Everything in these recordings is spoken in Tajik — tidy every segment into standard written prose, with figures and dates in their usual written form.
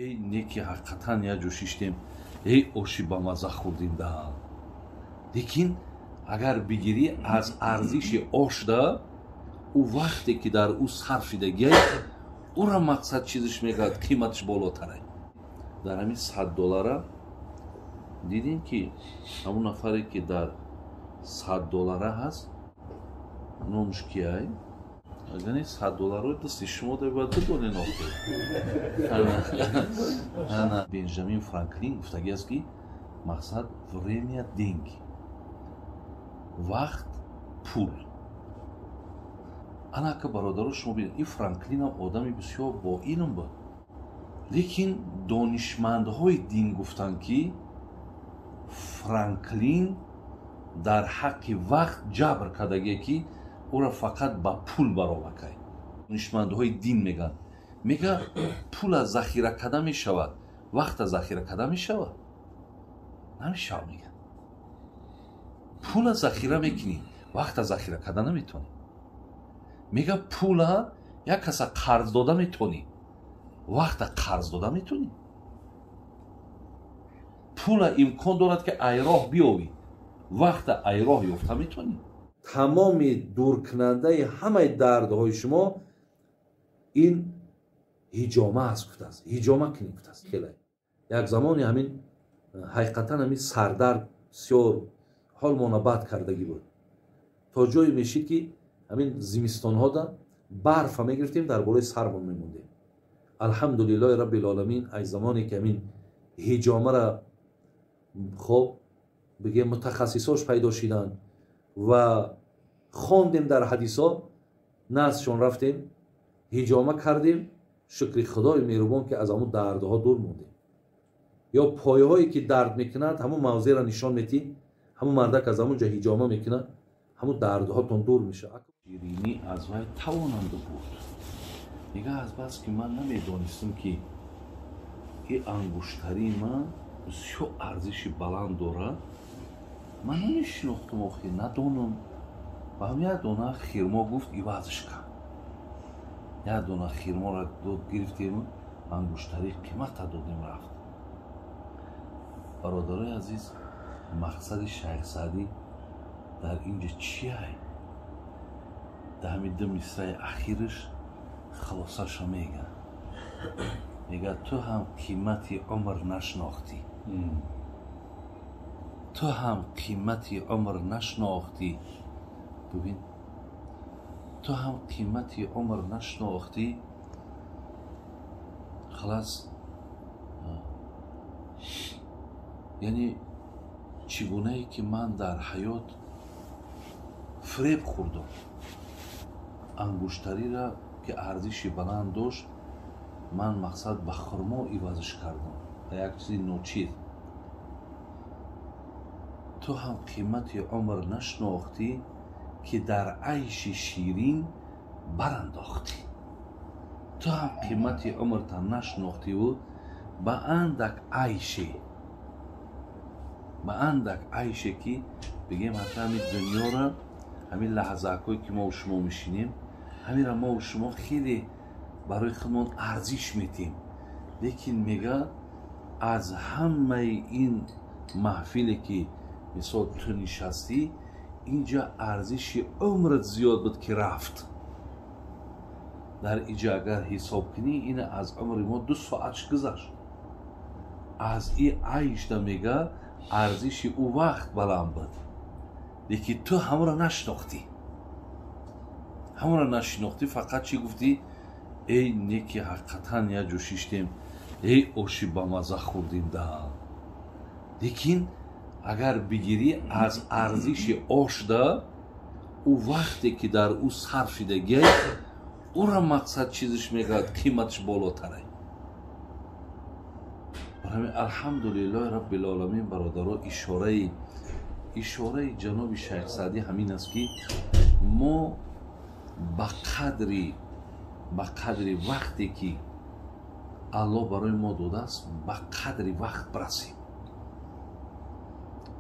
Эй неки ҳақиқатан як ҷо шиштем, эй оши ба маза хӯрдем да. Лекин агар бигирӣ аз арзиши ошда, ӯ вақте ки дар ӯ сарф шидагиай, ӯра мақсад чизиш мегӯяд, қиматаш болотарай. Дар ҳамин 100 доллара дидем, ки ҳамун нафаре ки дар 100 доллара ҳаст, номаш кияй? Агар 100 долларо дасти шумо да бояд бидонед охир. Ана Бенҷамин Франклин гуфтагӣ аст, ки мақсад время деньги, вақт пул. Ана ака бародаро, шумо бинед, ин Франклинам одами бисёр боилм буд, лекин донишмандҳои дин гуфтанд, ки Франклин дар ҳаққи вақт ҷабр кардагие, ки ӯро фақат ба пул баробар кард. Донишмандҳои дин мегӯянд, мега пула захира карда мешавад, вақта захира карда мешавад? Намешавад. Мегӯяд, пула захира мекунӣ, вақта захира карда наметавонӣ. Мега, пула як каса қарз дода метавонӣ, вақта қарз дода метавонӣ? Пула имкон дорад, ки айроҳ биёвӣ, вақта айроҳ ёфта метавонӣ? Тамоми дуркунандаи ҳамаи дардҳои шумо ин ҳиҷома аст, гуфтааст. Ҳиҷома кунӣ, гуфтааст. Хеле як замоне ҳамин ҳақиқатан ҳамин сардард бисёр ҳолмона бад кардагӣ буд, то ҷое мешид, ки ҳамин зимистонҳода барфа мегирифтем, дар болои сармон мемондем. Алҳамдулиллоҳи раббил оламин, аз замоне ки ҳамин ҳиҷомара, хоб, бигем, мутахассисош пайдо шиданд ва хондем дар ҳадисо, наздшон рафтем, ҳиҷома кардем, шукри Худои меҳрубон, ки аз ҳамун дардҳо дур мондем. Ё пойҳое ки дард мекунад, ҳамун мавзеъро нишон метӣ, ҳамун мардак аз ҳамун ҷо ҳиҷома мекунад, ҳамун дардҳотон дур мешавад. Ширинӣ аз вай тавонанду буд. Мега, аз бас ки ман намедонистам, ки ин ангуштарии ман бисёр арзиши баланд дорад, ман намешинохтум, охир надонам. Ба ҳам як дона хирмо гуфт, ивазш кард. Як дона хирморо дод, гирифтем, ангуштарии қимата додем, рафт. Бародарои азиз, мақсади Шайх Саъдӣ дар ин ҷо чиай? Дар ҳамин ду мисраи ахираш хулосаашо мега. Мега, ту ҳам қимати умр нашинохтӣ, ту ҳам қимати умр нашинохтӣ. Бибин, ту ҳам қимати умр нашинохтӣ. Халас, яъне чӣ гунае ки ман дар ҳаёт фиреб хӯрдам, ангуштариро, ки арзиши баланд дошт, ман мақсад ба хурмо ивазш кардам, ба як чизи ночиз. Ту ҳам қимати умр нашинохтӣ, ки дар айши ширин барандохтӣ. Ту ҳам қимати умрта нашинохтиву ба андак айше, ба андак айше, ки бигем, ҳатто ҳамин дунёра, ҳамин лаҳзаҳое ки мо шумо мешинем, ҳаминро мо шумо хеле барои худмон арзиш метиҳем. Лекин мега, аз ҳамаи ин маҳфиле ки мисол ту нишастӣ, инҷа арзиши умрат зиёд буд, ки рафт. Дар иҷа агар ҳисоб кунӣ, ина аз умри мо 2 соатш гузашт. Аз и айшда, мега, арзиши ӯ вақт баланд буд, лекин ту ҳамонро нашинохтӣ, ҳамонро нашинохтӣ. Фақат чӣ гуфтӣ? Эй неки ҳақиқатан як ҷо шиштем, эй оши ба маза хӯрдем да. Лекин агар бигирӣ аз арзиши ошда, ӯ вақте ки дар ӯ сарф шидагиай, ӯра мақсад чизиш мегӯяд, қиматаш болотарай. Барои алҳамдулиллоҳи раббил оламин, бародаро, ишораи ҷаноби Шайх Саъдӣ ҳамин аст, ки мо ба қадри вақте ки Аллоҳ барои мо додааст, ба қадри вақт бирасем,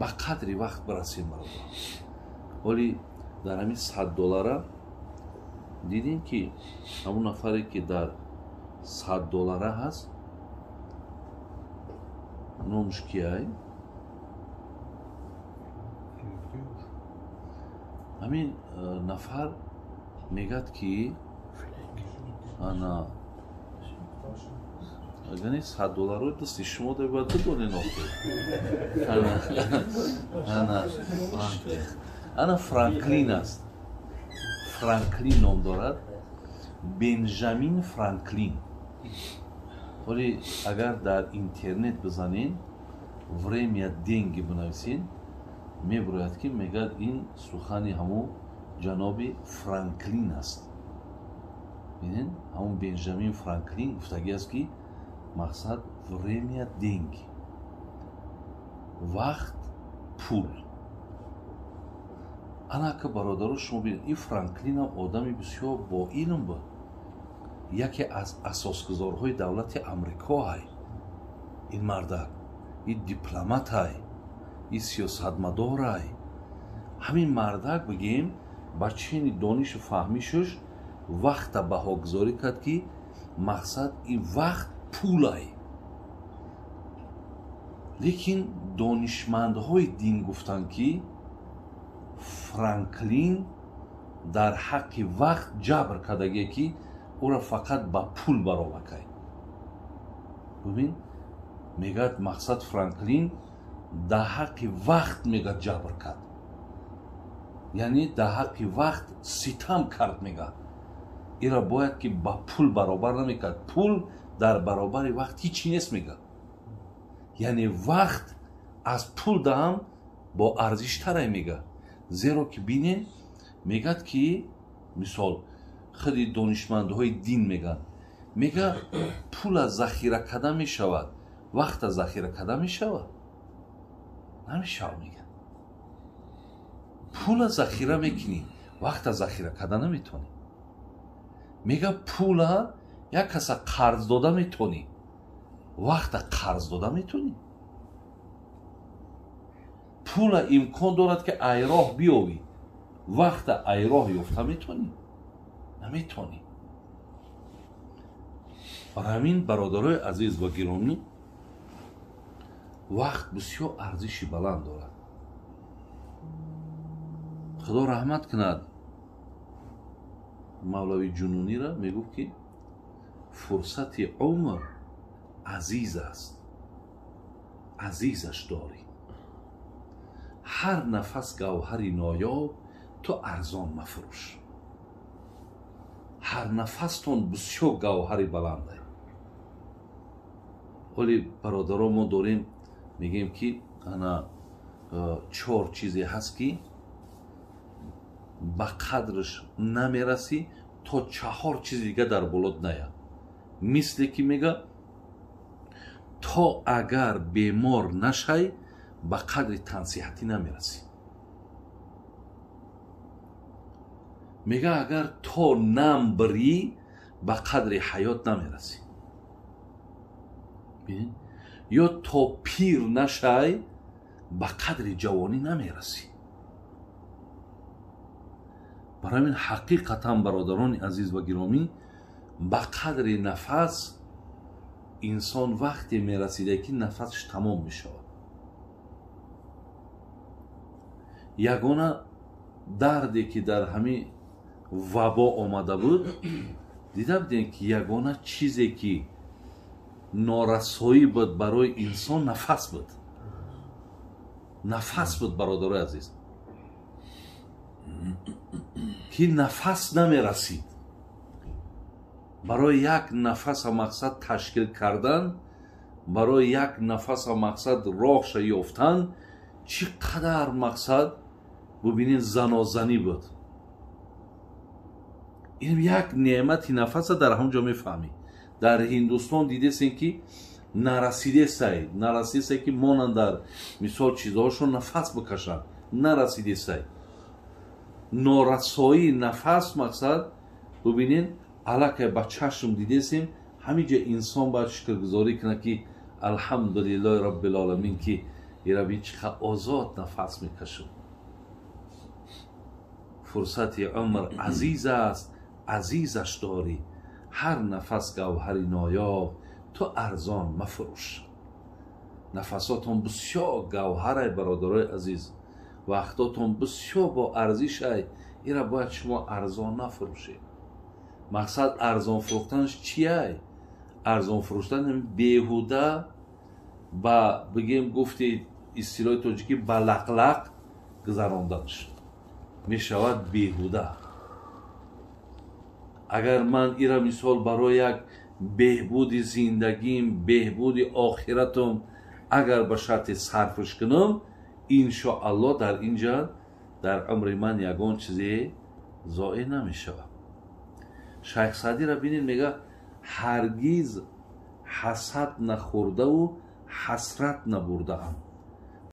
ба қадри вақт бирасем, бародар. Ҳоли дар ҳамин 100 доллара Дидем, ки ҳамун нафаре, ки дар 100 доллара ҳаст, номаш кияй? Ҳамин нафар мегӯяд, ки ана агани 100 долларо дасти шумо да бояд бидонен охир. Ана Франклин аст. Франклин ном дорад, Бенҷамин Франклин. Ҳоли агар дар интернет бизанен, «время деньги» бинависен, мебурояд, ки мегӯяд, ин сухани ҳамун ҷаноби Франклин аст. Бинен, ҳамун Бенҷамин Франклин гуфтагӣ аст, ки мақсад «время деньги», вақт пул. Анака, бародаро, шумо бинед, ин Франклинам одами бисёр боилм буд, яке аз асосгузорҳои давлати Амрико ҳай ин мардак, ин дипломат ҳай, ин сиёсатмадор ҳай. Ҳамин мардак, бигем, ба чени донишу фаҳмишуш вақта баҳогузорӣ кард, ки мақсад ин вақт пулай. Лекин донишмандҳои дин гуфтанд, ки Франклин дар ҳаққи вақт ҷабр кардагие, ки ӯро фақат ба пул баробар кард. Бубин, мегӯяд, мақсад Франклин дар ҳаққи вақт, мегӯяд, ҷабр кард, яъне дар ҳаққи вақт ситам кард. Мегӯяд, ира бояд ки ба пул баробар намекард, пул дар баробари вақт ҳичи нест, мегӯяд. Яъне вақт аз пул даҳам бо арзиштарай, мегӯяд. Зеро ки бинен, мегӯяд, ки мисол худи донишмандҳои дин мегӯянд, мега, пула захира карда мешавад, вақта захира карда мешавад? Намешавад, мега. Пула захира мекунӣ, вақта захира карда наметавонӣ. Мега, пула як каса қарз дода метавонӣ, вақта қарз дода метавонӣ? Пула имкон дорад, ки айроҳ биёвӣ, вақта айроҳ ёфта метавонӣ? Наметавонӣ. Барои ҳамин, бародарои азиз ва гиромӣ, вақт бисёр арзиши баланд дорад. Худо раҳмат кунад Мавлави Ҷунунира, мегуфт, ки фурсати умр азиз аст, азизаш дорӣ. Ҳар нафас гавҳари ноёб, ту арзон мафурӯш. Ҳар нафастон бисёр гавҳари баланда. Ҳоли, бародаро, мо дорем, мегӯем, ки ана чор чизе ҳаст, ки ба қадрш намерасӣ, то чаҳор чизи дига дар болот ная. Мисле ки мега, то агар бемор нашай, ба қадри тансиҳатӣ намерасӣ. Мега, агар то намбирӣ, ба қадри ҳаёт намерасӣ, ё то пир нашай, ба қадри ҷавонӣ намерасӣ. Барои ҳамин, ҳақиқатан, бародарони азиз ва гиромӣ, ба қадри нафас инсон вақте мерасида, ки нафасш тамом мешавад. Ягона дарде, ки дар ҳамин вабо омада буд, дида будем, ки ягона чизе, ки норасоӣ буд барои инсон, нафас буд. Нафас буд, бародарои азиз, ки нафас намерасид. Барои як нафаса мақсад ташкил кардан, барои як нафаса мақсад роҳша ёфтан, чӣ қадар мақсад, бубинед, занозанӣ буд. Ин як неъмати нафаса дар ҳамон ҷо мефаҳмӣ. Дар Ҳиндустон дидесем, ки нарасидесай, нарасидесай, ки монанд дар мисол чизҳошон нафас бикашанд, нарасидесай. Норасоии нафас мақсад, бубинед, аллакай ба чашм дидесем. Ҳамин ҷо инсон бояд шукргузорӣ кунад, ки алҳамдулиллоҳи роббил-оламин, ки ираби чӣ қадр озод нафас мекашам. Фурсати умр азиз аст, Азизаш дорӣ. Ҳар нафас гавҳари ноёб, ту арзон мафурӯш. Нафасотон бисёр гавҳарай, бародарои азиз, вақтотон бисёр бо арзишай. Ира бояд шумо арзон нафурӯшед. Мақсад арзон фурӯхтанаш чияй? Арзон фурӯштан беҳуда, ба бигем, гуфти истилоҳи тоҷикӣ, ба лақлақ гузаронданаш мешавад беҳуда. Агар ман ира, мисол, барои як беҳбуди зиндагим, беҳбуди охиратум, агар ба шарти сарфш кунам, иншоалло, дар инҷа дар умри ман ягон чизе зоеъ намешавад. Шайх Саъдира бинед, мега: «Ҳаргиз ҳасад нахӯрдаву ҳасрат набурдаам».